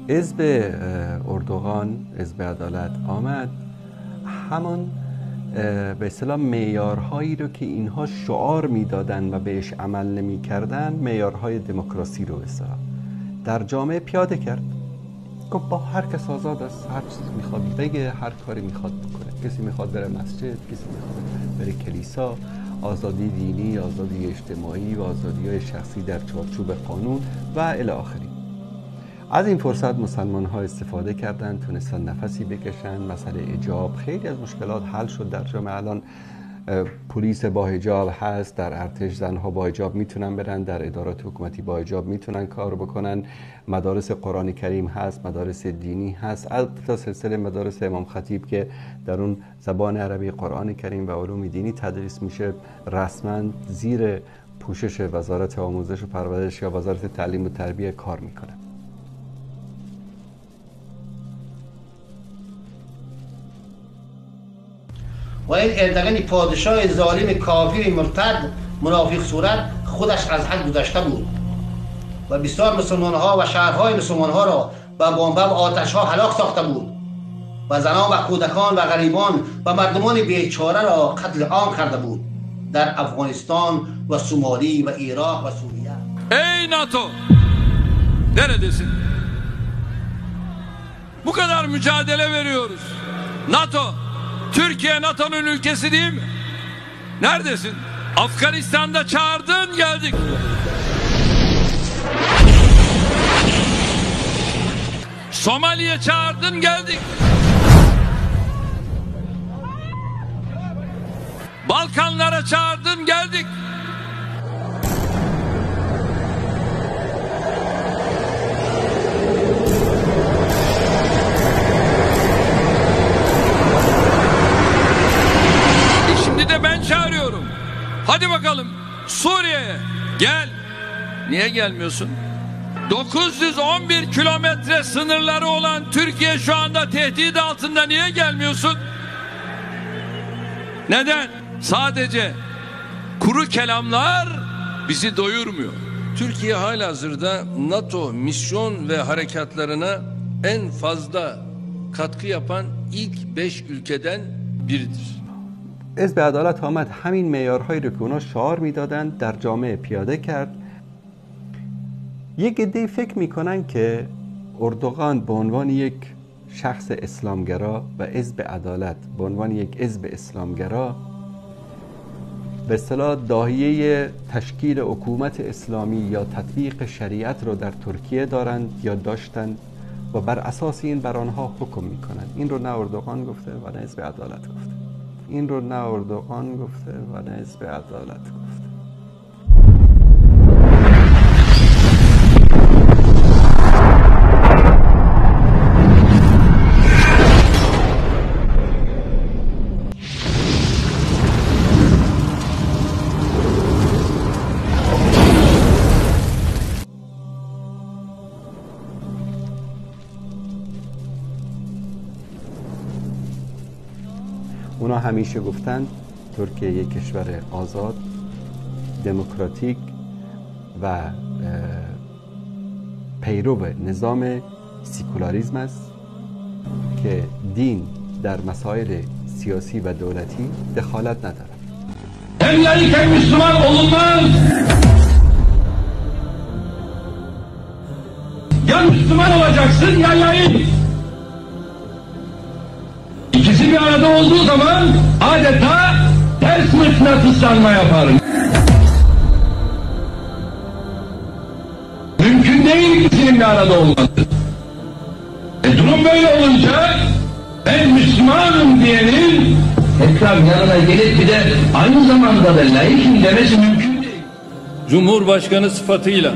حزب اردوغان، حزب عدالت آمد، همان به اصطلاح معیارهایی رو که اینها شعار میدادن و بهش عمل نمیکردن، معیارهای دموکراسی رو به اصطلاح در جامعه پیاده کرد. گفت با هر کس آزاد است، هر چیز میخواد بگه، هر کاری میخواد بکنه. کسی میخواد بره مسجد، کسی میخواد بره کلیسا، آزادی دینی، آزادی اجتماعی و آزادی‌های شخصی در چارچوب قانون و الی آخری. از این فرصت مسلمان ها استفاده کردن، تونستن نفسی بکشن. مسئله حجاب، خیلی از مشکلات حل شد در جامعه. الان پلیس با حجاب هست، در ارتش زنها با حجاب میتونن برن، در ادارات حکومتی با حجاب میتونن کار بکنن، مدارس قرآن کریم هست، مدارس دینی هست، البته سلسله مدارس امام خطیب که در اون زبان عربی، قرآن کریم و علوم دینی تدریس میشه، رسما زیر پوشش وزارت آموزش و پرورش یا وزارت تعلیم و تربیه کار میکنه. و این اردوغان پادشاه ظالم کافر مرتد منافق صورت خودش از حد گذشته بود و بسیار مسلمان ها و شهرهای مسلمان ها را با بمب و آتش ها هلاک ساخته بود و زنان و کودکان و غریبان و مردمان بیچاره را قتل عام کرده بود در افغانستان و سومالی و عراق و سوریه. Ey NATO, neredesin? Bu kadar mücadele veriyoruz. NATO, Türkiye NATO'nun ülkesi değil mi? Neredesin? Afganistan'da çağırdın, geldik. Somali'ye çağırdın, geldik. Balkanlara çağırdın, geldik. Şimdi de ben çağırıyorum. Hadi bakalım Suriye'ye gel. Niye gelmiyorsun? 911 kilometre sınırları olan Türkiye şu anda tehdit altında, niye gelmiyorsun? Neden? Sadece kuru kelamlar bizi doyurmuyor. Türkiye halihazırda NATO misyon ve harekatlarına en fazla katkı yapan ilk 5 ülkeden biridir. حزب عدالت آمد همین معیارهایی رو که اونا شعار میدادن در جامعه پیاده کرد. یک عده فکر میکنن که اردوغان به عنوان یک شخص اسلامگرا و حزب عدالت به عنوان یک حزب اسلامگرا به اصطلاح داهیه تشکیل حکومت اسلامی یا تطبیق شریعت رو در ترکیه دارند یا داشتند و بر اساس این بر آنها حکم میکنند. این رو نه اردوغان گفته و نه حزب عدالت گفته. این رو نه اردوغان گفته و نه حزب عدالت گفته. اونا همیشه گفتند ترکیه یک کشور آزاد، دموکراتیک و پیرو نظام سیکولاریزم است که دین در مسائل سیاسی و دولتی دخالت ندارد. Hem laik hem Müslüman olunmaz. Ya Müslüman olacaksın ya laik. İkisi bir arada olduğu zaman adeta ters mıknatıslanma yapar. Mümkün değil ikisinin bir arada olması. Durum böyle olunca ben Müslümanım diyenin tekrar yanına gelip bir de aynı zamanda da laikim demesi mümkün değil. Cumhurbaşkanı sıfatıyla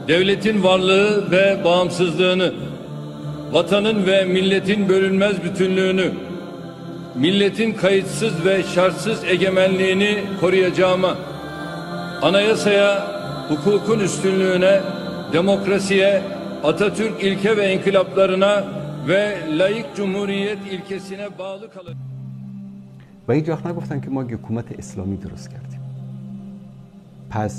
devletin varlığı ve bağımsızlığını, vatanın ve milletin bölünmez bütünlüğünü, milletin kayıtsız ve şartsız egemenliğini koruyacağıma, anayasaya, hukukun üstünlüğüne, demokrasiye, Atatürk ilke ve inkılaplarına ve laik cumhuriyet ilkesine bağlı kalacağım. و هیچ وقت نگفتن که ما حکومت اسلامی درست کردیم. پس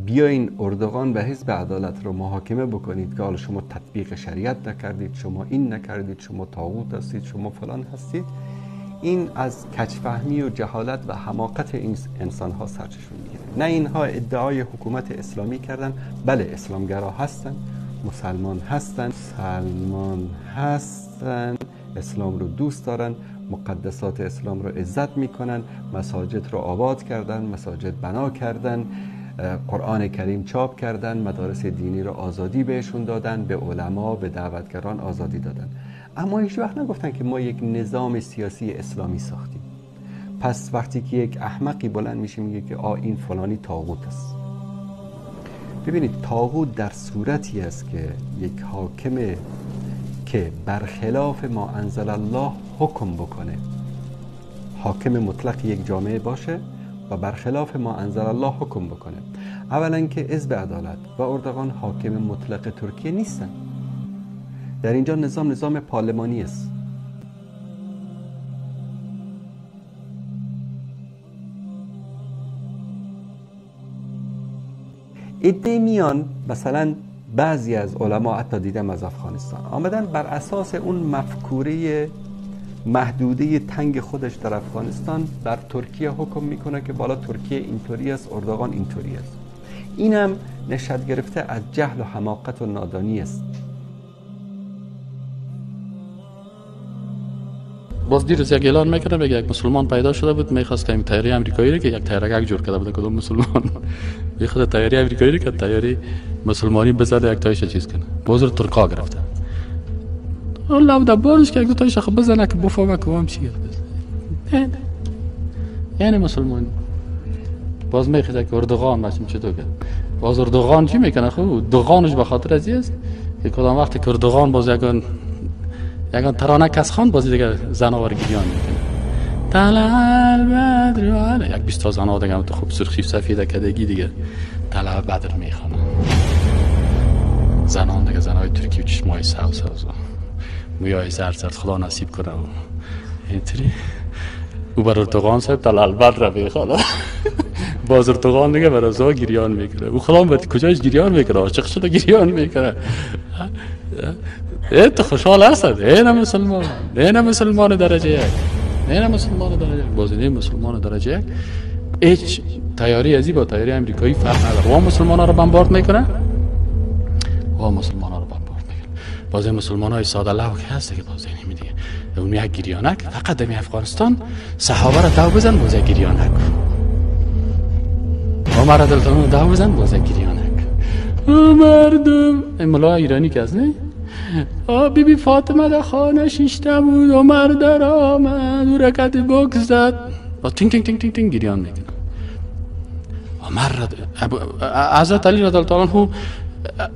بیاین اردوغان و حزب عدالت رو محاکمه بکنید که حالا شما تطبیق شریعت نکردید، شما این نکردید، شما طاغوت هستید، شما فلان هستید، این از کجفهمی و جهالت و حماقت این انسان‌ها سرچشمه میگیره. نه اینها ادعای حکومت اسلامی کردن، بله اسلامگرا هستن، مسلمان هستن، مسلمان هستن، اسلام رو دوست دارن، مقدسات اسلام رو عزت میکنن، مساجد رو آباد کردن، مساجد بنا کردن، قرآن کریم چاپ کردن، مدارس دینی رو آزادی بهشون دادن، به علما، به دعوتگران آزادی دادن. اما هیچ وقت نگفتن که ما یک نظام سیاسی اسلامی ساختیم. پس وقتی که یک احمقی بلند میشه میگه که آ این فلانی طاغوت است. ببینید طاغوت در صورتی است که یک حاکم که برخلاف ما انزل الله حکم بکنه، حاکم مطلق یک جامعه باشه و برخلاف ما انزل الله حکم بکنه. اولا که حزب عدالت و اردوغان حاکم مطلق ترکیه نیستن. در اینجا نظام پارلمانی است. ایده میان مثلا بعضی از علما، حتی دیدم از افغانستان آمدن بر اساس اون مفکوره محدوده تنگ خودش در افغانستان بر ترکیه حکم میکنه که بالا ترکیه اینطوری است، اردوغان اینطوری است. اینم نشأت گرفته از جهل و حماقت و نادانی است. باز دیروز یک اعلان میکنه، بگه یک مسلمان پیدا شده بود میخواست که این طیاره امریکایی رو که یک طیاره جور کرده بود، کدوم مسلمان میخواد طیاره امریکایی رو که طیاره مسلمانی بزنه یک تایش چیز کنه، باز رو ترکا گرفته. الله د بارش که یک دو تایش خب بزنه که بفهمه که هم چی نه یعنی مسلمانی. باز میخواد که اردوغان باشیم چطور کرد. باز اردوغان چی میکنه؟ خب دوغانش به خاطر از است که کدام وقت که اردوغان باز یکان ترانه کس خان بازی دیگه زناور گریان میکنه، طلع البدر، یک 20 تا زنا دیگه هم تو خوب سرخی سفید کدگی دیگه طلع بدر میخوانه. زنان دیگه زنای ترکی و چشمای سبز سبز مویای زرد زرد، خدا نصیب کنه. و اینطوری او بر اردوغان صاحب طلع البدر میخوانه. باز اردوغان دیگه بر ازا گریان میکنه. او خدا به کجاش گریان میکنه؟ عاشق شده گریان میکنه. ای تو خوشحال هست، اینه مسلمان، اینه مسلمان درجه یک، اینه مسلمان درجه یک. باز اینه مسلمان درجه یک هیچ تیاری ازی با تیاری امریکایی فرق نداره. و مسلمان ها رو بمبارد میکنه، و مسلمان ها رو بمبارد میکنه. باز این مسلمان های ساده لو که هست که باز اینه دیگه اون یک گریانک فقط در افغانستان صحابه رو دو بزن، باز یک گریانک. عمر رضی دو بزن، باز یک گریانک. مردم این ملا ایرانی که از نه بی بی فاطمه در خانه شیشته بود، عمر در آمد و رکت بکس زد، با تینگ تینگ تینگ تینگ تینگ گریان میکنه. عمر حضرت علی رضی الله عنه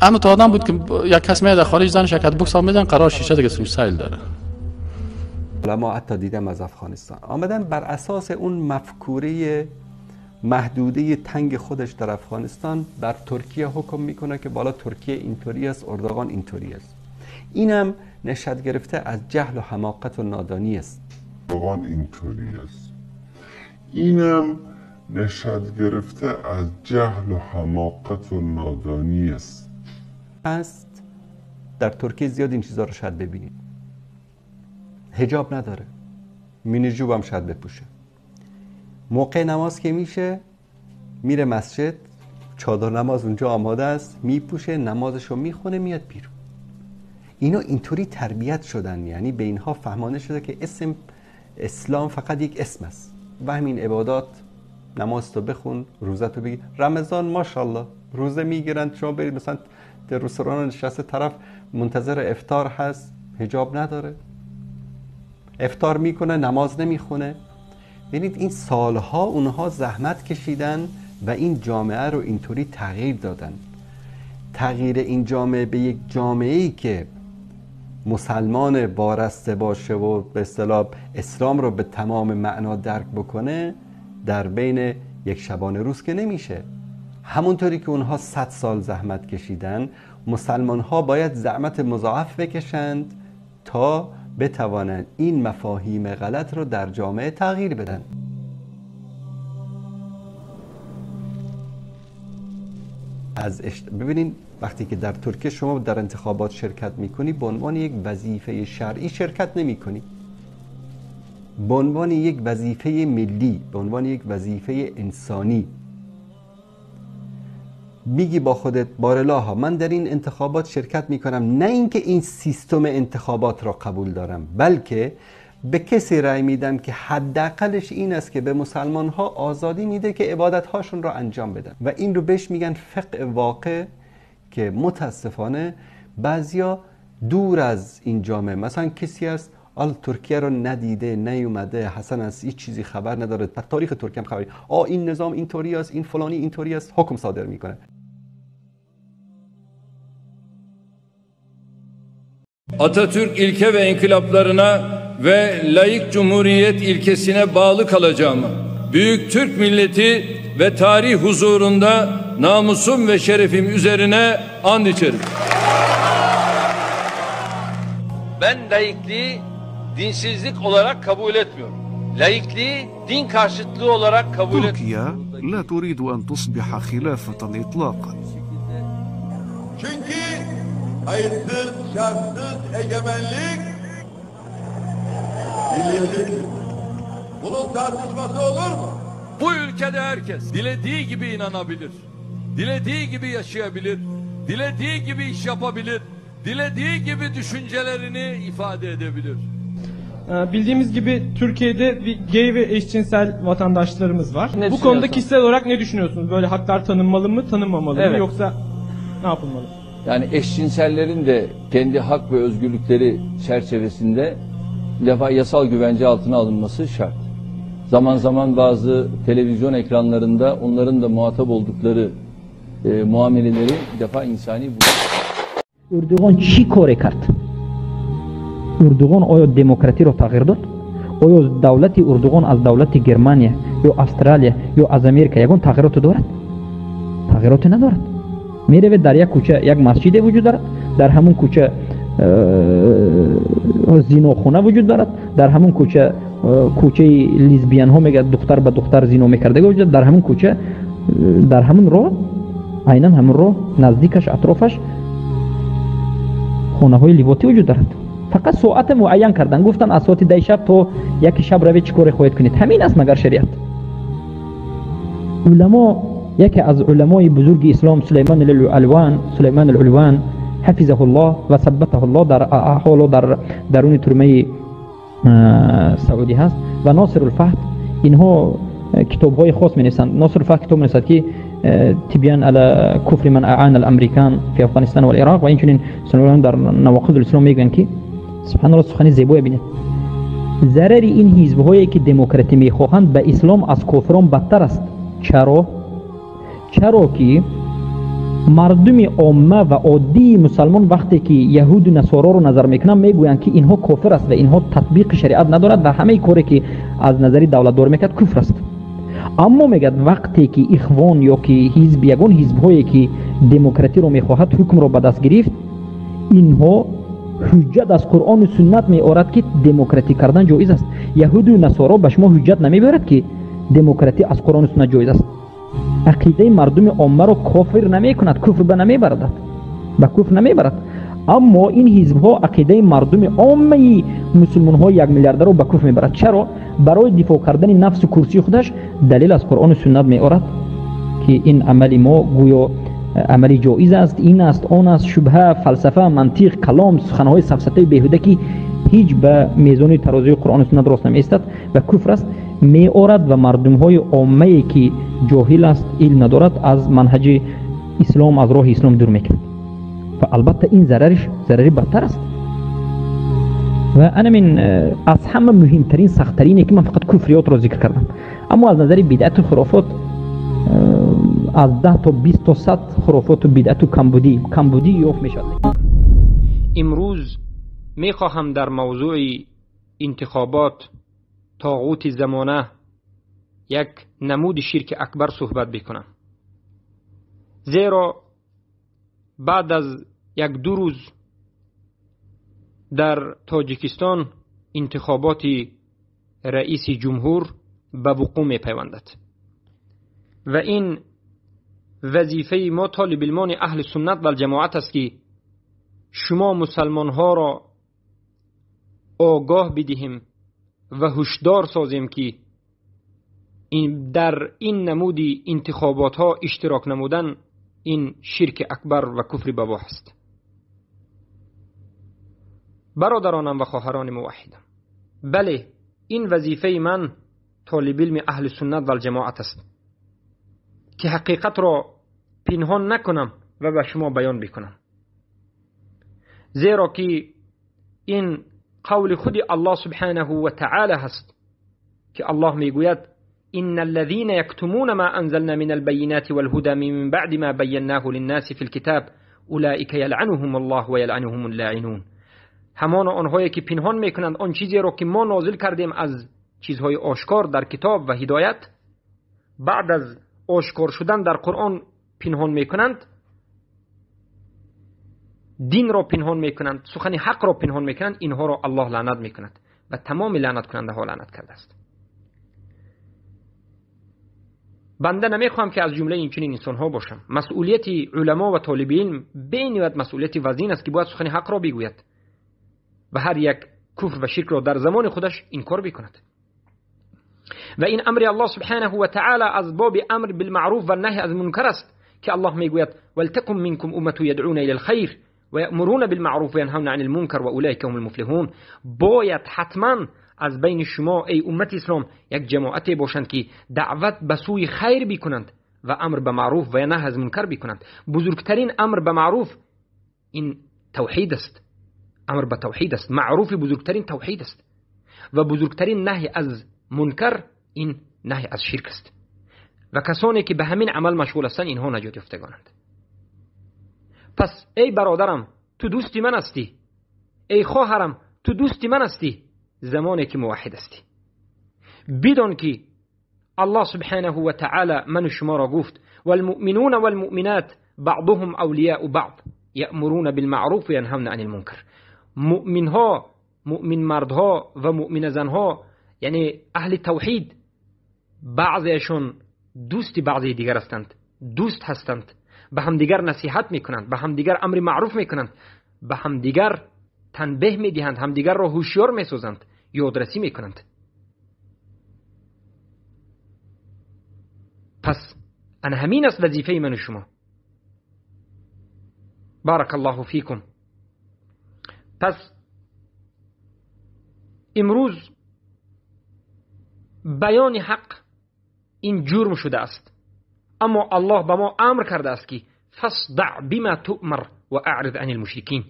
اما تا آدم بود که یک کس میاد در خارج زنش رکت بکس هم میزن، قرار شیشه دیگه سیل داره. علما حتی دیدم از افغانستان آمدن بر اساس اون مفکوره محدوده تنگ خودش در افغانستان بر ترکیه حکم میکنه که بالا ترکیه اینطوری است، اردوغان اینطوری است. اینم نشأت گرفته از جهل و حماقت و نادانی است. اردوغان اینطوری است. اینم نشأت گرفته از جهل و حماقت و نادانی است. هست در ترکیه زیاد این چیزا رو شاید ببینید. حجاب نداره، مینی جوب هم شاید بپوشه. موقع نماز که میشه میره مسجد، چادر نماز اونجا آماده است، میپوشه، نمازشو میخونه، میاد بیرون. اینا اینطوری تربیت شدن، یعنی به اینها فهمانده شده که اسم اسلام فقط یک اسم است و همین عبادات، نماز تو بخون، روزه تو بگیر. رمضان ماشاءالله روزه میگیرن، شما برید مثلا در رستوران نشسته، طرف منتظر افطار هست، حجاب نداره، افطار میکنه، نماز نمیخونه. ببینید این سالها اونها زحمت کشیدن و این جامعه رو اینطوری تغییر دادن. تغییر این جامعه به یک جامعه‌ای که مسلمان وارسته باشه و به اصطلاح اسلام رو به تمام معنا درک بکنه در بین یک شبانه روز که نمیشه. همونطوری که اونها 100 سال زحمت کشیدن، مسلمان ها باید زحمت مضاعف بکشند تا بتوانند این مفاهیم غلط رو در جامعه تغییر بدن. از ببینین وقتی که در ترکیه شما در انتخابات شرکت میکنی، به عنوان یک وظیفه شرعی شرکت نمیکنی، به عنوان یک وظیفه ملی، به عنوان یک وظیفه انسانی میگی با خودت بارلاها من در این انتخابات شرکت میکنم، نه اینکه این سیستم انتخابات را قبول دارم، بلکه به کسی رأی میدم که حداقلش این است که به مسلمان ها آزادی میده که عبادت هاشون را انجام بدن. و این رو بهش میگن فقه واقع، که متاسفانه بعضیا دور از این جامعه، مثلا کسی است آل ترکیه رو ندیده، نیومده، حسن از هیچ چیزی خبر نداره، تاریخ ترکیه هم خبری، این نظام اینطوری است، این فلانی اینطوری است، حکم صادر میکنه. Atatürk ilke ve inkılaplarına ve laik cumhuriyet ilkesine bağlı kalacağımı, büyük Türk milleti ve tarih huzurunda namusum ve şerefim üzerine and içerim. Ben laikliği dinsizlik olarak kabul etmiyorum. Laikliği din karşıtlığı olarak kabul etmiyorum. Türkiye لا تريد أن تصبح خلافة إطلاقا. Çünkü kayıtsız, şartsız egemenlik milliyetçiliktir. Bunun tartışması olur mu? Bu ülkede herkes dilediği gibi inanabilir, dilediği gibi yaşayabilir, dilediği gibi iş yapabilir, dilediği gibi düşüncelerini ifade edebilir. Bildiğimiz gibi Türkiye'de bir gay ve eşcinsel vatandaşlarımız var. Bu konuda kişisel olarak ne düşünüyorsunuz? Böyle haklar tanınmalı mı, tanınmamalı mı, yoksa ne yapılmalı? Yani eşcinsellerin de kendi hak ve özgürlükleri çerçevesinde bir defa yasal güvence altına alınması şart. Zaman zaman bazı televizyon ekranlarında onların da muhatap oldukları muameleleri bir defa insani bu. Erdoğan çi kore kart? Erdoğan oyo demokrati ro tag'ir dod? Oyo davlati Erdoğan az davlati Germaniya yo Avstraliya yo az Amerika yagon tag'iroti дорад? Tag'iroti надорад. Меравед дар як кӯча як масҷиде вуҷуд дорад, дар ҳамон кӯча зинохона вуҷуд дорад, дар ҳамон кӯча кӯчаи лесбиянҳо мегӯяд духтар ба духтар зино мекардага вуҷуд дорад, дар ҳамон кӯча, дар ҳамон роҳ, айнан ҳамон роҳ наздикаш атрофаш хонаҳои ливотӣ вуҷуд дорад. Фақат соате муайян кардан, гуфтан аз соати 10 шаб то 1 шаб равед чӣ коре хоҳед кунед. Ҳамин аст магар шариат? Уламо, яке аз уламои бузурги ислом Сулейман ал-Улван ҳафизаҳуллоҳ ва саббатаҳуллоҳ дар ҳоло дар даруни турмаи Саудӣ ҳаст ва Носир ал-Фаҳд, инҳо китобҳои хос менависанд. Носир ал-Фаҳд китоб менависад ки تبيان على كفر من أعان الأمريكان في أفغانستان والعراق، و اینچنین سنوران در نواقض الاسلام میگن که سبحان الله سخنی زیبایی بینید، ضرر این حزب‌هایی که دموکراتی میخواهند به اسلام از کفران بدتر است. چرا؟ چرا که مردم عامه و عادی مسلمان وقتی که یهود و نصارا رو نظر میکنن میگویند که اینها کافر است و اینها تطبیق شریعت ندارد و همه کاری که از نظر دولت دار میکرد کفر است. اما میگد وقتی که اخوان یا که حزب یگان حزب‌هایی که دموکراتی رو میخواهد حکم رو به دست گرفت، اینها حجت از قرآن و سنت میآورد که دموکراتی کردن جایز است. یهود و نصارا به شما حجت نمیبرد که دموکراتی از قرآن و سنت جایز است. عقیده مردم عامه رو کافر نمیکند، کفر به نمیبرد، به کفر نمیبرد. اما این حزب‌ها عقیده مردم عامه مسلمان‌ها 1 میلیارد رو به کفر میبرد. چرا؟ برای دفاع کردن نفس و کرسی خودش دلیل از قرآن و سنت میآورد که این عمل ما گویا عملی جایز است، این است، آن است، شبهه، فلسفه، منطق، کلام، سخنهای سفسطه بیهوده که هیچ به میزان ترازوی قرآن و سنت راست نمی‌ایستد و کفر است میآورد و مردم‌های عامه که جاهل است، علم ندارد، از منهج اسلام، از راه اسلام دور میکند و البته این ضررش ضرری بدتر است. و انا من از همه مهمترین سختترینه که من فقط کفریات را ذکر کردم، اما از نظر بدعت و خرافات از 10 تا 20 تا 100 خرافات و بدعت و کمبودی یافت میشد. امروز میخواهم در موضوع انتخابات طاغوت زمانه یک نمود شرک اکبر صحبت بکنم، زیرا بعد از 1-2 روز در تاجیکستان انتخابات رئیس جمهور به وقوع می پیوندد و این وظیفه ما طالب علمان اهل سنت و الجماعت است که شما مسلمان ها را آگاه بدهیم و هشدار سازیم که در این نمود انتخابات ها اشتراک نمودن این شرک اکبر و کفر بواح است. برادرانم و خواهران موحدم، بله این وظیفه من طالب علم اهل سنت و الجماعت است که حقیقت را پنهان نکنم و به شما بیان بکنم، زیرا که این قول خود الله سبحانه و تعالی هست که الله میگوید إن الذين يكتمون ما أنزلنا من البينات والهدى من بعد ما بيناه للناس في الكتاب أولئك يلعنهم الله ويلعنهم اللاعنون. همان آنهایی که پنهان میکنند آن چیزی را که ما نازل کردیم از چیزهای آشکار در کتاب و هدایت، بعد از آشکار شدن در قرآن پنهان میکنند، دین را پنهان میکنند، سخن حق را پنهان میکنند، اینها را الله لعنت میکند و تمام لعنت کننده ها لعنت کرده است. بنده نمیخوام که از جمله این چنین انسان ها باشم. مسئولیت علما و طالب علم بینیت مسئولیت وزین است که باید سخن حق را بگوید و هر یک کفر و شرک را در زمان خودش انکار بکند. و این امر الله سبحانه و تعالی از باب امر بالمعروف و نهی از منکر است که الله میگوید ولتکن منکم امه یدعون الی الخیر و یأمرون بالمعروف و ینهون عن المنکر و اولئک هم المفلحون. باید حتما از بین شما ای امت اسلام یک جماعت باشند که دعوت به سوی خیر بکنند و امر به معروف و نهی از منکر بکنند. بزرگترین امر به معروف این توحید است، امر به توحید است، معروف بزرگترین توحید است و بزرگترین نهی از منکر این نهی از شرک است و کسانی که به همین عمل مشغول هستند اینها نجات یافتگانند. پس ای برادرم تو دوستی من هستی، ای خواهرم تو دوستی من هستی، زمانی که موحد هستی بدان که الله سبحانه و تعالی من شما را گفت والمؤمنون والمؤمنات بعضهم اولیاء بعض یأمرون بالمعروف و ینهون عن المنکر. مؤمن ها، مؤمن مردها و مؤمن زنها، یعنی اهل توحید، بعضیشون دوستی بعضی دیگر هستند، دوست هستند، به همدیگر نصیحت میکنند، به همدیگر امر معروف میکنند، به همدیگر تنبیه میدهند، همدیگر را هوشیار میسازند، یادرسی میکنند. پس انا همین است وظیفه من و شما. بارک الله فیکم. پس امروز بیان حق این جرم شده است، اما الله به ما امر کرده است که فاصدع بما تؤمر و اعرض عن المشرکین.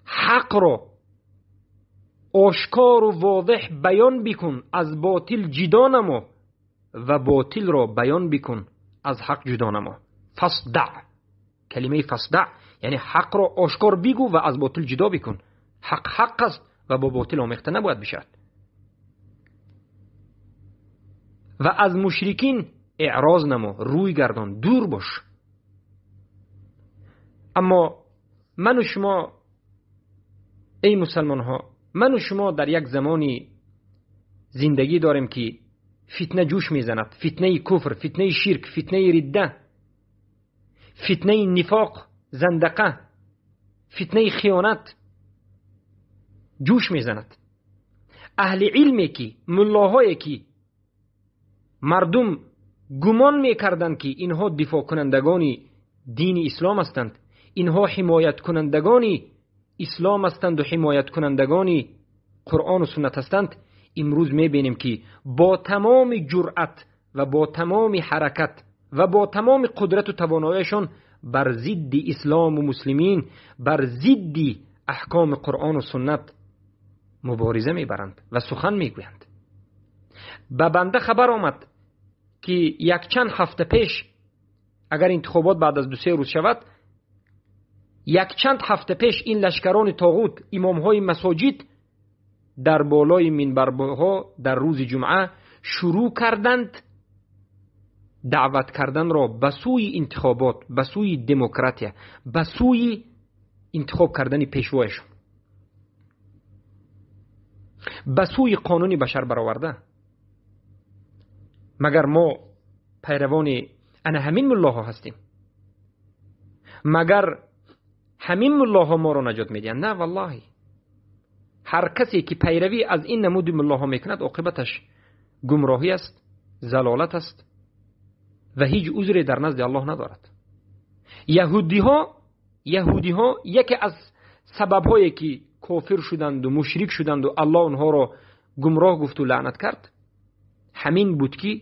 حق را آشکار و واضح بیان بکن، از باطل جدا نما و باطل را بیان بکن، از حق جدا نما. فاصدع، کلمه فاصدع یعنی حق را آشکار بگو و از باطل جدا بکن. حق حق است و با باطل آمیخته نباید بشود. و از مشرکین اعراض نما، روی گردان، دور باش. اما من و شما ای مسلمان ها، من و شما در یک زمانی زندگی داریم که فتنه جوش میزند، فتنه کفر، فتنه شرک، فتنه رده، فتنه نفاق، زندقه، فتنه خیانت جوش میزند. اهل علمی که، ملاهایی که مردم گمان میکردند که اینها دفاع کنندگان دین اسلام هستند، اینها حمایت کنندگان اسلام هستند و حمایت کنندگان قرآن و سنت هستند، امروز میبینیم که با تمام جرأت و با تمام حرکت و با تمام قدرت و تواناییشان بر ضد اسلام و مسلمین، بر ضد احکام قرآن و سنت مبارزه میبرند و سخن میگویند. به بنده خبر آمد که یک چند هفته پیش، اگر انتخابات بعد از 2-3 روز شود، یک چند هفته پیش این لشکران طاغوت، امامهای مساجد در بالای منبرها در روز جمعه شروع کردند دعوت کردن را به سوی انتخابات، به سوی دموکراتی، به سوی انتخاب کردن پیشوایشون، به سوی قانون بشر برآورده. مگر ما پیروان انا همین ملاها هستیم؟ Магар ҳамин муллоҳо моро наҷот медиҳанд? На, валлоҳи. Ҳар касе ки пайравӣ аз ин намуди муллоҳо мекунад, оқибаташ гумроҳӣ аст, залолат аст ва ҳеҷ узре дар назди Аллоҳ надорад. Яҳудиҳо яке аз сабабҳое ки кофир шуданд ва мушрик шуданд ва Аллоҳ онҳоро гумроҳ гуфт ва лаънат кард, ҳамин буд ки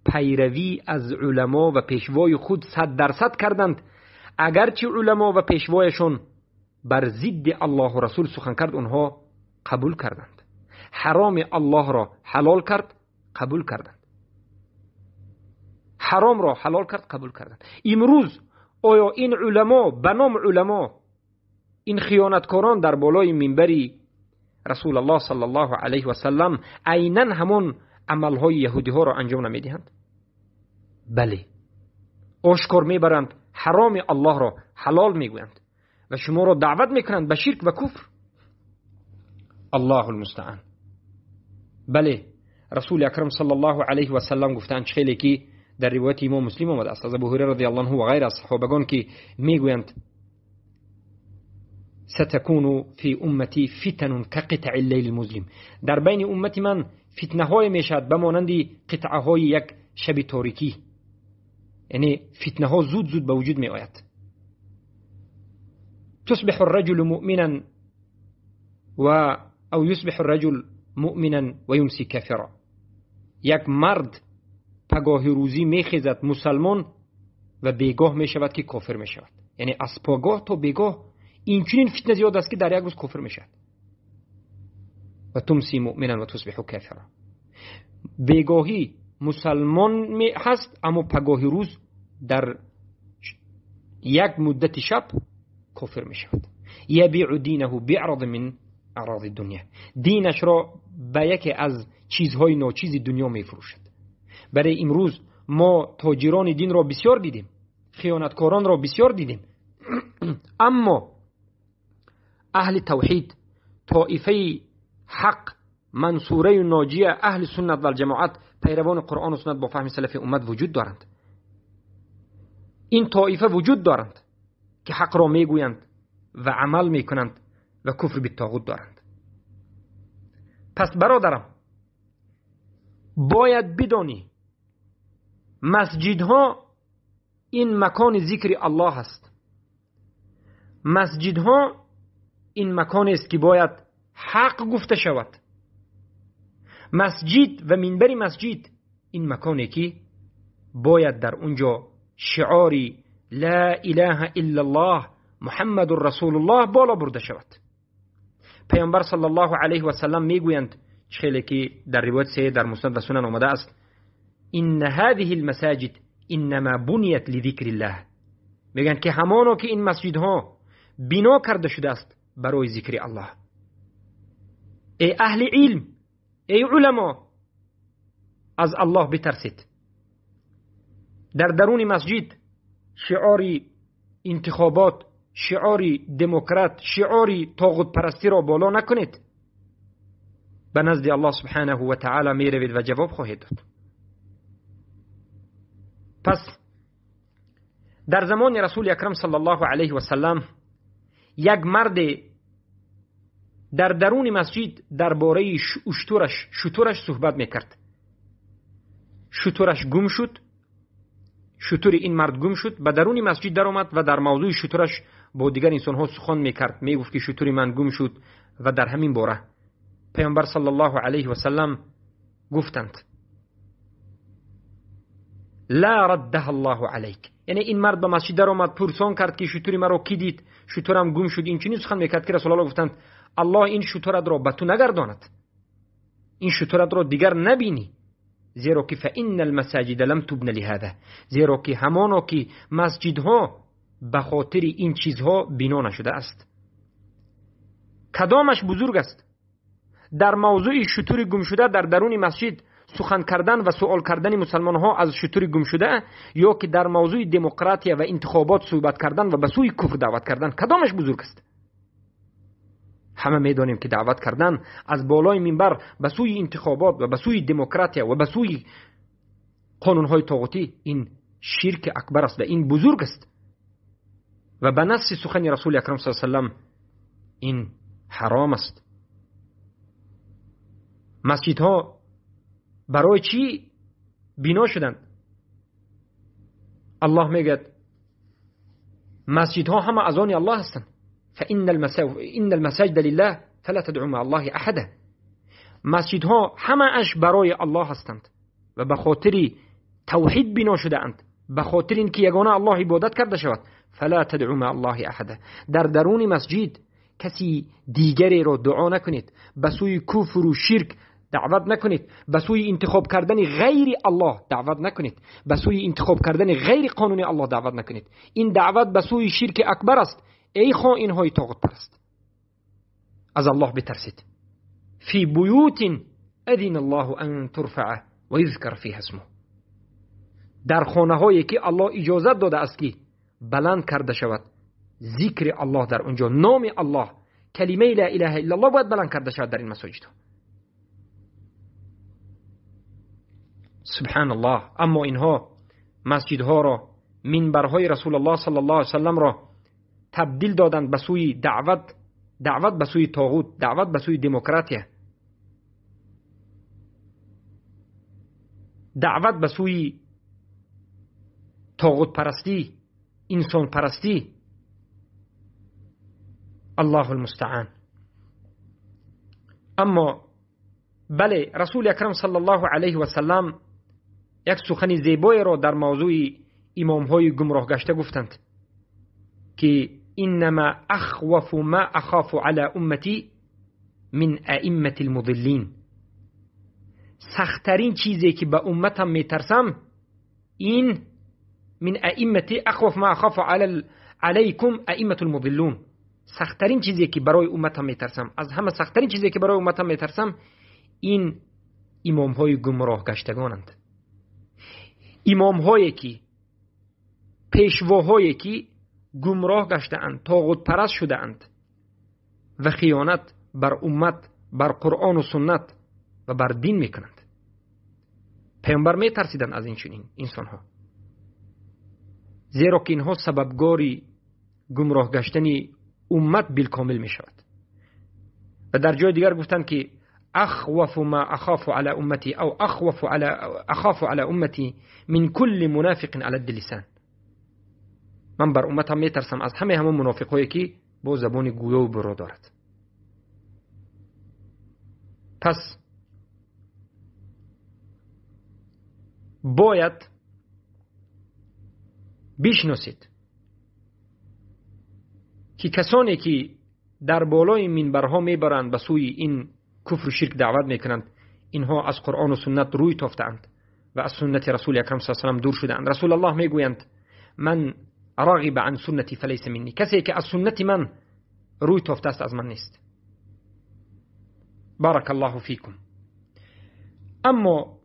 пайравӣ аз уламо ва пешвои худ 100% карданд. Агарчи уламо ва пешвояшон бар зидди Аллоҳу Расул сухан кард, онҳо қабул карданд. Ҳароми Аллоҳро ҳалол кард, қабул карданд. Ҳаромро ҳалол кард, қабул карданд. Имрӯз оё ин уламо ба ном уламо, ин хиёнаткорон дар болои минбари Расулуллоҳ саллаллоҳу алайҳи васаллам айнан ҳамон амалҳои яҳудиҳоро анҷом намедиҳанд? Бале, ошкор мебаранд, ҳароми Аллоҳро ҳалол мегӯянд ва шуморо даъват мекунанд ба ширк ва куфр. Аллоҳу алмустаъан. Бале, Расули Акрам саллаллоҳу алайҳи васаллам гуфтаанд, хеле ки дар ривояти имом Муслим омадааст аз Абу Ҳурайра радиаллоҳу анҳу ва ғайр аз саҳобагон, ки мегӯянд: ستكون في أمتي فتن كقطع الليل المظلم. در بین امت من فتنه های میشد به مانند قطعه های یک شب تاریکی، یعنی فتنه ها زود زود به وجود می آید. تصبح الرجل مؤمنا و او يصبح الرجل مؤمنا ويمسي كافرا. یک مرد پگاه روزی میخیزد مسلمان و بیگاه میشود که کافر میشود. یعنی از پگاه تا بیگاه اینچنین فتنه زیاد است که در یک روز کفر میشد. و تمسی مؤمنا و تصبح کافرا. بیگاهی مسلمان می هست، اما پگاهی روز در یک مدت شب کافر میشود. یبیع دینه بعرض من اعراض الدنیا. دینش را به یکی از چیزهای ناچیز دنیا میفروشد. برای امروز ما تاجران دین را بسیار دیدیم، خیانتکاران را بسیار دیدیم، اما اهل توحید، طائفه حق، منصوره ناجیه، اهل سنت و الجماعت، پیروان قرآن و سنت با فهم سلف امت وجود دارند. این طائفه وجود دارند که حق را میگویند و عمل میکنند و کفر به طاغوت دارند. پس برادرم، باید بدانی مسجدها این مکان ذکر الله است. مسجدها این مکان است که باید حق گفته شود. مسجد و منبر مسجد این مکانی که باید در اونجا شعاری لا اله الا الله محمد رسول الله بالا برده شود. پیامبر صلی الله علیه و سلم میگویند، خیلی که در روایت سه در مسند و سنن آمده است، ان هذه المساجد انما بنیت لذکر الله. میگن که همانو که این مسجدها بنا کرده شده است برای ذکر الله. ای اهل علم، ای علما، از الله بترسید. در درون مسجد شعار انتخابات، شعار دموکرات، شعار طاغوت پرستی را بالا نکنید. به نزد الله سبحانه و تعالی می روید و جواب خواهید داد. پس در زمان رسول اکرم صلی الله علیه و سلم یک مرد در درون مسجد درباره شترش صحبت میکرد. شترش گم شد، شتر این مرد گم شد، به درون مسجد در آمد و در موضوع شترش با دیگر انسانها سخن میکرد. میگفت که شتر من گم شد و در همین باره پیامبر صلی الله علیه و سلم گفتند لا ردها الله علیک. یعنی این مرد به مسجد در آمد، پرسان کرد که شتر مرا کی دید، شترم گم شد. این چنین سخن میکرد که رسول الله گفتند الله این شترت را به تو نگرداند، این شترت را دیگر نبینی، زیرا که فان المساجد لم تبن لهذا، زیرا که همانا که مسجدها به خاطر این چیزها بنا نشده است. کدامش بزرگ است؟ در موضوع شتر گم شده در درون مسجد سخن کردن و سوال کردن مسلمان ها از شتر گم شده، یا که در موضوع دموکراتی و انتخابات صحبت کردن و به سوی کفر دعوت کردن، کدامش بزرگ است؟ همه میدانیم که دعوت کردن از بالای منبر به سوی انتخابات و به سوی دموکراتی و به سوی قانون های طاغوتی این شرک اکبر است و این بزرگ است. و به نص سخن رسول اکرم صلی الله علیه و سلم این حرام است. مسجدها برای چی بنا شدند؟ الله میگه مسجدها همه از آن الله هستند. فإن المساجد لله فلا تدعوا مع الله احدا. مسجدها همه اش برای الله هستند و به خاطر توحید بنا شده اند، به خاطر اینکه یگانه الله عبادت کرده شود. فلا تدعوا مع الله احدا. در درون مسجد کسی دیگری را دعا نکنید، به سوی کفر و شرک دعوت نکنید، به سوی انتخاب کردن غیر الله دعوت نکنید، به سوی انتخاب کردن غیر قانون الله دعوت نکنید. این دعوت به سوی شرک اکبر است. ای خائنهای طاغوت پرست، از الله بترسید. فی بیوت اذن الله ان ترفع و یذکر فیها اسمه. در خانه هایی که الله اجازت داده است که بلند کرده شود ذکر الله در اونجا، نام الله، کلمه لا اله الا الله باید بلند کرده شود در این مساجد. سبحان الله. اما اینها مسجدها را، منبرهای رسول الله صلی الله علیه وسلم را تبدیل دادند به سوی دعوت، دعوت به سوی طاغوت، دعوت به سوی دموکراتیا، دعوت به سوی طاغوت پرستی، انسان پرستی. الله المستعان. اما بله، رسول اکرم صلی الله علیه و سلم یک سخن زیبایی را در موضوع امام های گمراه گشته گفتند که انما اخوف ما اخاف على امتی من ائمه المضلین. سختترین چیزی که به امتم میترسم این من ائمه اخوف ما اخاف علیکم ائمه المضلون. سختترین چیزی که برای امتم میترسم، از همه سختترین چیزی که برای امتم میترسم این امام های گمراه گشتگانند. امام هایی که، پیشواهایی که گمراه گشته‌اند، طاغوت پرست شده اند و خیانت بر امت، بر قرآن و سنت و بر دین میکنند. پیامبر میترسیدند از این چنین انسان ها، زیرا که اینها سببگاری گمراه گشتن امت بالکامل میشود. و در جای دیگر گفتند که اخوف ما اخاف على امتی او اخاف على امتی من كل منافق على اللسان. من بر امتم میترسم از همه همون منافقایی که با زبان گویا و برو دارد. پس باید بشناسید که کسانی که در بالای منبرها میبرند به سوی این کفر و شرک دعوت میکنند، اینها از قرآن و سنت روی تافتند و از سنت رسول اکرم صلی الله علیه و سلم دور شدند. رسول الله میگویند من راغب عن سنتی فلیس منی. کسی که از سنت من روی تافته است از من نیست. بارک الله فیکم. اما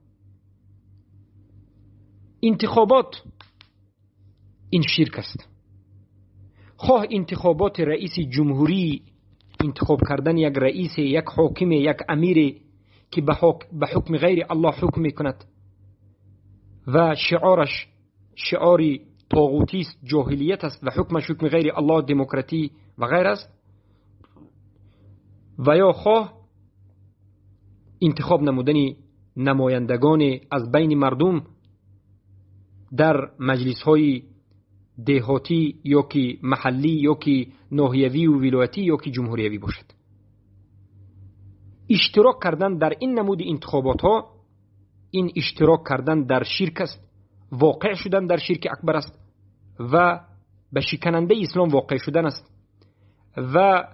انتخابات این شرک است. خواه انتخابات رئیس جمهوری، انتخاب کردن یک رئیس، یک حاکم، یک امیر که به حکم غیر الله حکم میکند و شعارش شعاری طاغوتی است، جاهلیت است و حکمش حکم غیر الله، دموکراتی و غیر است، و یا خواه انتخاب نمودن نمایندگان از بین مردم در مجلس های دهاتی یا که محلی یا که ناحیوی و ولایتی یا که جمهوریوی باشد. اشتراک کردن در این نمود انتخابات ها، این اشتراک کردن در شرک است، واقع شدن در شرک اکبر است و به شکننده اسلام واقع شدن است و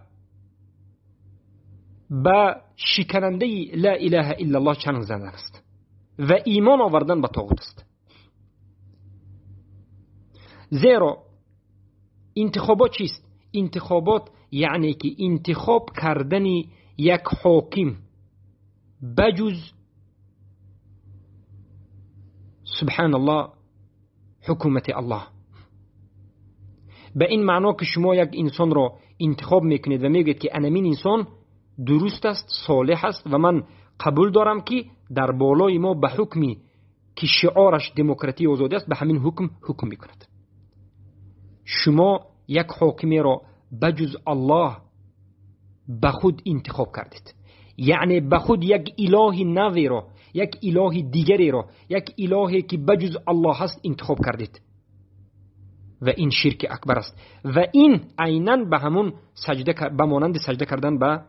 به شکننده لا اله الا الله چنگ زدن است و ایمان آوردن به طاغوت است. زیرا انتخابات چیست؟ انتخابات یعنی که انتخاب کردن یک حاکم بجز سبحان الله حکومت الله. به این معنا که شما یک انسان را انتخاب میکنید و میگید که انمین انسان درست است، صالح است و من قبول دارم که در بالای ما به حکمی که شعارش دموکراتی و آزادی است به همین حکم حکم میکند. شما یک حاکمی را بجز الله به خود انتخاب کردید، یعنی به خود یک اله نوی را، یک اله دیگری را، یک الهی که بجز الله هست انتخاب کردید و این شرک اکبر است و این عینا به همون سجده، به مانند سجده کردن به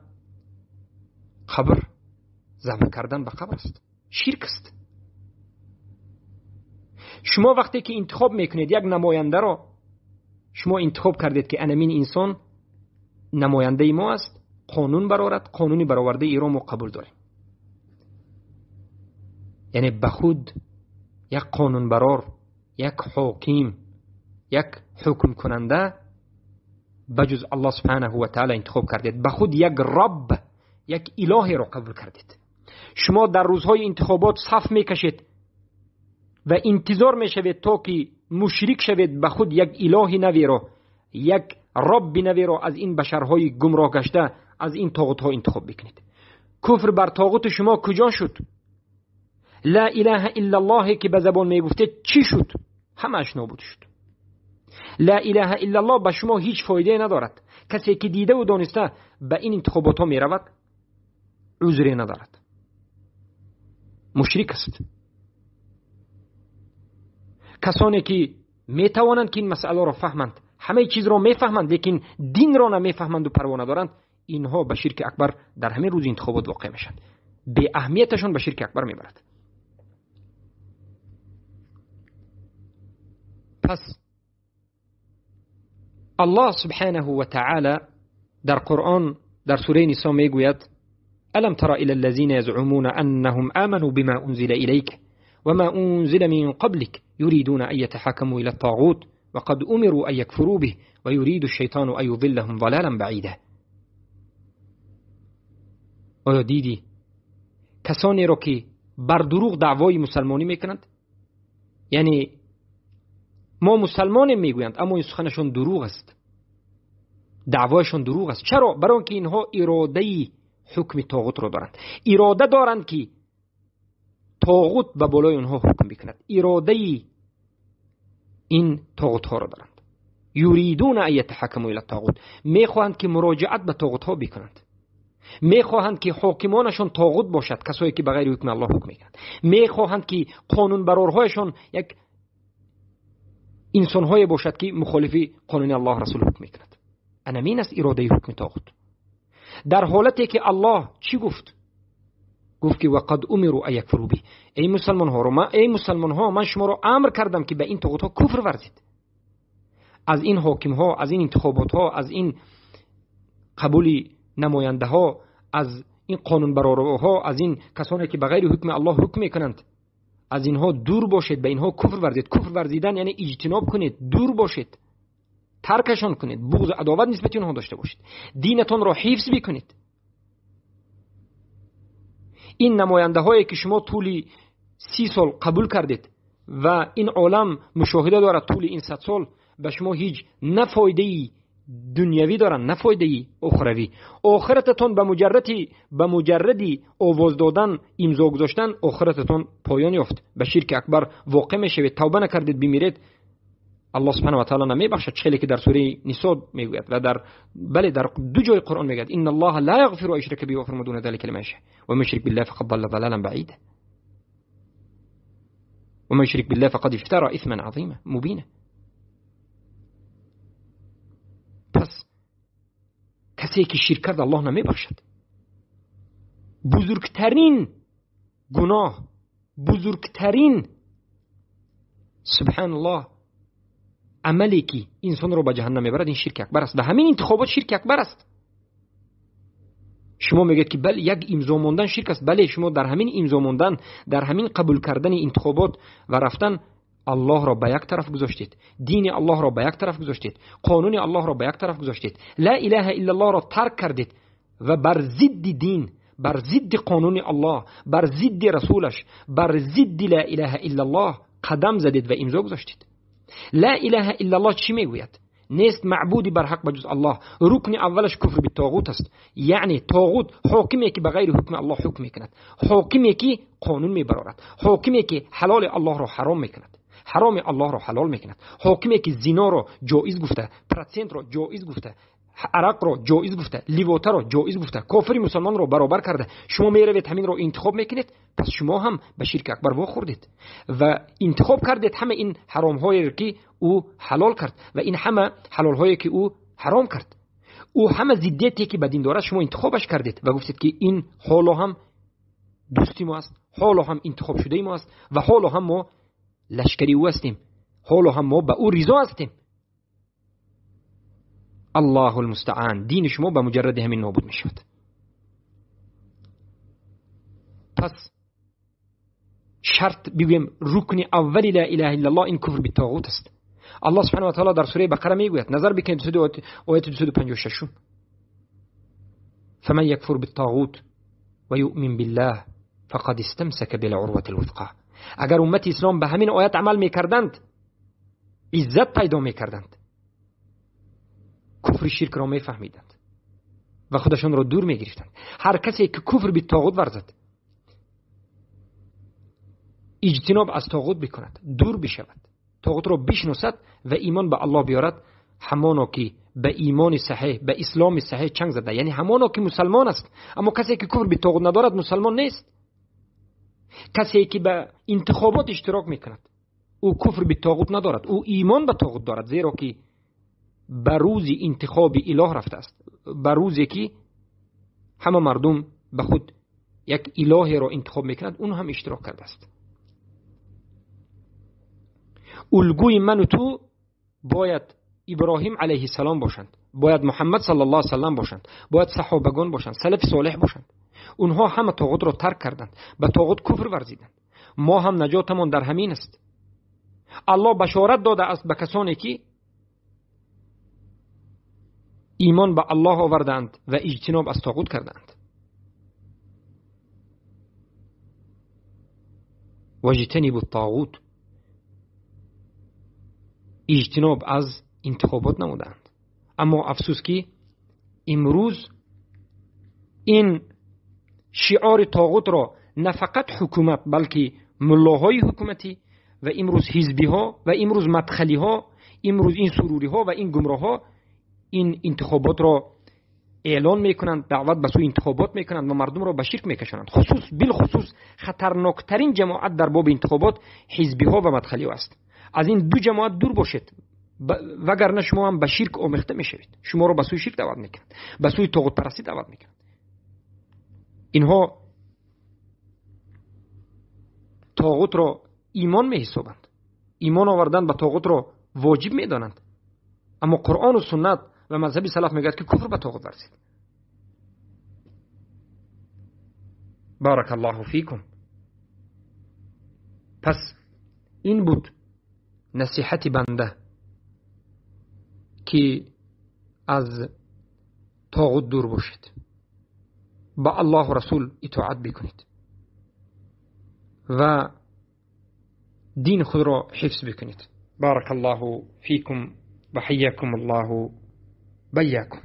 قبر، ذبح کردن به قبر است، شرک است. شما وقتی که انتخاب میکنید یک نماینده را، شما انتخاب کردید که انمین انسان نماینده ما است، قانون برآورد، قانونی برآورده ای را ما قبول داریم، یعنی به خود یک قانون برار، یک حاکم، یک حکم کننده بجز الله سبحانه و تعالی انتخاب کردید، به خود یک رب، یک الهی را قبول کردید. شما در روزهای انتخابات صف میکشید و انتظار میشوید تا که مشرک شوید به خود یک اله نوی را، یک رب نوی را از این بشرهای گمراه گشته، از این طاغوت ها انتخاب بکنید. کفر بر طاغوت شما کجا شد؟ لا اله الا الله که به زبان میگفته چی شد؟ همش نابود شد. لا اله الا الله به شما هیچ فایده ندارد. کسی که دیده و دانسته به این انتخابات ها میرود عذری ندارد، مشرک است. کسانی که میتوانند که این مسئله را فهمند، همه چیز را میفهمند لیکن دین را نمیفهمند و پروا ندارند، اینها به شرک اکبر در همین روز انتخابات واقع میشند. به اهمیتشان به شرک اکبر میبرد. پس الله سبحانه و تعالی در قرآن در سوره نساء میگوید: ألم تر إلى الذين يزعمون أنهم آمنوا بما أنزل إليك وما أنزل من قبلك يريدون أن يتحاكموا إلى الطاغوت وقد أمروا أن يكفروا به ويريد الشيطان أن يضلهم ضلالا بعيدا. آیا دیدی کسانی را که بر دروغ دعوای مسلمانی میکنند؟ یعنی ما مسلمانیم میگویند اما این سخنشون دروغ است، دعوایشون دروغ است. چرا؟ برای اینکه اینها اراده حکم طاغوت را دارند، اراده دارند که طاغوت به بالای آنها حکم بکند، اراده این طاغوت ها را دارند. یریدون ان یتحکموا الی الطاغوت، میخواهند که مراجعت به طاغوت ها بکنند، میخواهند که حاکمانشون طاغوت باشد، کسایی که بغیر حکم الله حکم میکنند، میخواهند که قانون برارهایشان یک انسانهای باشد که مخالف قانون الله رسول حکم میکند. انمین است اراده حکم طاغوت. در حالتی که الله چی گفت؟ گفت که وقد امروا ان یکفروا به. ای مسلمان ها، من ای مسلمان ها، من شما را امر کردم که به این طاغوت ها کفر ورزید. از این حاکم ها، از این انتخابات ها، از این قبول نماینده ها، از این قانون برارها، از این کسانی که بغیر حکم الله حکم میکنند، از اینها دور باشید، به اینها کفر ورزید. کفر ورزیدن یعنی اجتناب کنید، دور باشید، ترکشان کنید، بغض و عداوت نسبت اینها داشته باشید، دینتان را حفظ بکنید. این نماینده هایی که شما طول 30 سال قبول کردید و این عالم مشاهده دارد طول این 100 سال، به شما هیچ نه فایده دنیوی دارن نه فایده اخروی. آخرتتان به مجردی آواز دادن، امضا گذاشتن، آخرتتان پایان یافت، به شرک اکبر واقع میشوید. توبه نکردید بمیرید، الله سبحانه و تعالی نمیبخشد. خیلی که در سوره نساء میگوید و در بله در دو جای قرآن میگوید ان الله لا یغفر ان یشرک به و یغفر ما دون ذلك لمن یشاء و من یشرک بالله فقد ضل ضلالا بعیدا و من یشرک بالله فقد افترى اثما عظیما مبینا. پس کسی که شرک کرد الله نمیبخشد. بزرگترین گناه، بزرگترین سبحان الله عملی که انسان رو به جهنم میبرد این شرک اکبر است و همین انتخابات شرک اکبر است. شما میگید که بله یک امضا ماندن شرک است. بله، شما در همین امضا ماندن، در همین قبول کردن انتخابات و رفتن، الله را به یک طرف گذاشتید، دین الله را به یک طرف گذاشتید، قانون الله را به یک طرف گذاشتید، لا اله الا الله را ترک کردید و بر ضد دین، بر ضد قانون الله، بر ضد رسولش، بر ضد لا اله الا الله قدم زدید و امضا گذاشتید. لا اله الا الله چی میگوید؟ نیست معبودی بر حق بجز الله. رکن اولش کفر به طاغوت است، یعنی طاغوت حاکمی که بغیر حکم الله حکم میکند، حاکمی که قانون میبرارد، حاکمی که حلال الله را حرام میکند، ҳароми Аллоҳро ҳалол мекунад, ҳокиме ки зиноро ҷоиз гуфта, процентро ҷоиз гуфта, арақро ҷоиз гуфта, ливотаро ҷоиз гуфта, кофири мусулмонро баробар карда, шумо меравед ҳаминро интихоб мекунед, пас шумо ҳам ба ширки акбар вохӯрдед ва интихоб кардед ҳама ин ҳаромҳоеро ки ӯ ҳалол кард ва ин ҳама ҳалолҳое ки ӯ ҳаром кард. Ӯ ҳама зиддияте ки ба дин дорад шумо интихобаш кардед ва гуфтед ки ин ҳоло ҳам дӯсти мо аст, ҳоло ҳам интихоб шудаи мо аст ва ҳоло ҳам мо лашкари ӯ ҳастем, ҳоло ҳам мо ба ӯ ризо ҳастем. Аллоҳу алмустаъан, дини шумо ба муҷарради ҳамин нобуд мешавад. Пас шарт бигӯем рукни аввали ла илаҳа иллаллоҳ ин куфр битоғут аст. Аллоҳ субҳанаҳу ва таъоло дар сураи Бақара мегӯяд, назар бикунед ояти 256: фаман якфур биттоғут ва юъмин биллаҳ фақад истамсака билъурвати лвусқа. Агар уммати ислом ба ҳамин оят амал мекарданд, иззат пайдо мекарданд, куфри ширкро мефаҳмиданд ва худашонро дур мегирифтанд. Ҳар касе ки куфр битоғут варзад, иҷтиноб аз тоғут бикунад, дур бишавад, тоғутро бишносад ва имон ба Аллоҳ биёрад, ҳамоно ки ба имони саҳеҳ, ба исломи саҳеҳ чанг зада, яъне ҳамоно ки мусалмон аст. Аммо касе ки куфр битоғут надорад мусалмон нест. Касе ки ба интихобот иштирок мекунад, ӯ куфр битоғут надорад, ӯ имон ба тоғут дорад, зеро ки ба рӯзи интихоби илоҳ рафтааст, ба рӯзе ки ҳама мардум ба худ як илоҳеро интихоб мекунад, он ҳам иштирок кардааст. Улгӯи ману ту бояд Иброҳим алайҳиссалом бошанд, бояд Муҳаммад саллаллоҳу алайҳи васаллам бошанд, бояд саҳобагон бошанд, салафи солеҳ бошанд. Онҳо ҳама тоғутро тарк карданд, ба тоғут куфр варзиданд. Мо ҳам наҷотамон дар ҳамин аст. Аллоҳ башорат додааст ба касоне ки имон ба Аллоҳ овардаанд ва иҷтиноб аз тоғут кардаанд. Ваҷтанибу ттоғут, иҷтиноб аз интихобот намудаанд. Аммо афсӯс ки имрӯз ин шиори тоғутро на фақат ҳукумат, балки муллоҳои ҳукуматӣ ва имрӯз ҳизбиҳо ва имрӯз мадхалиҳо, имрӯз ин суруриҳо ва ин гумроҳҳо ин интихоботро эълон мекунанд, даъват ба сӯи интихобот мекунанд ва мардумро ба ширк мекашонанд. Хусус билхусус хатарноктарин ҷамоат дар боби интихобот ҳизбиҳо ва мадхалиҳо аст. Аз ин ду ҷамоат дур бошед, вагарна шумо ҳам ба ширк омехта мешавед. Шуморо ба сӯи ширк даъват мекунанд, ба сӯи тоғутпарастӣ даъват мекунанд. Инҳо тоғутро имон меҳисобанд, имон овардан ба тоғутро воҷиб медонанд. Аммо Қуръону суннат ва мазҳаби салаф мегӯяд ки куфр ба тоғут варзид. Баракаллоҳу фикум. Пас ин буд насиҳати банда ки аз тоғут дур бошед, ба Аллоҳу расул итоат бикунед ва дини худро ҳифз бикунед. Баракаллоҳу фикум ва ҳайякум Аллоҳу байякум.